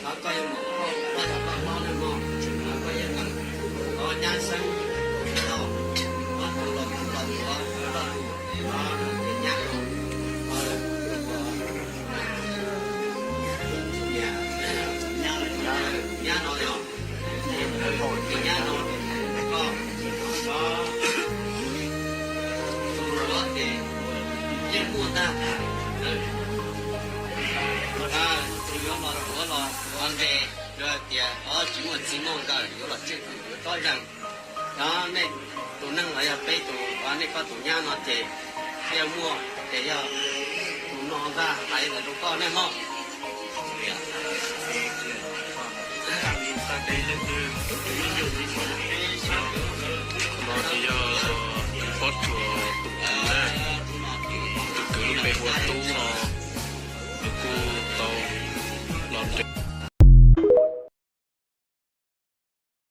Koj yuav mus koj, koj yog koj hlob neej mog, koj yeej kawm, koj nyab xeeb, koj muab tus los tus los tuav, los tus, los tus nyab no, nyab no yog, tus nyab no, koj, koj, tus los ces yeej muaj ntag. Tus yuav los tuav los ua nqe, yog tias tsis muaj txiv muaj nkawm yuav los tswj hwm yuav tsob zeeg. Cov nej tus neeg los yog peb tus, nej koj tus nyab no ces thiaj muaj, ces yog tus no ntag hais ntawd rau koj nej mog. No ces yog tus Pob Tsuas tus kwv na, tus kwv lub npe hu ua Tub no, nws kuj tau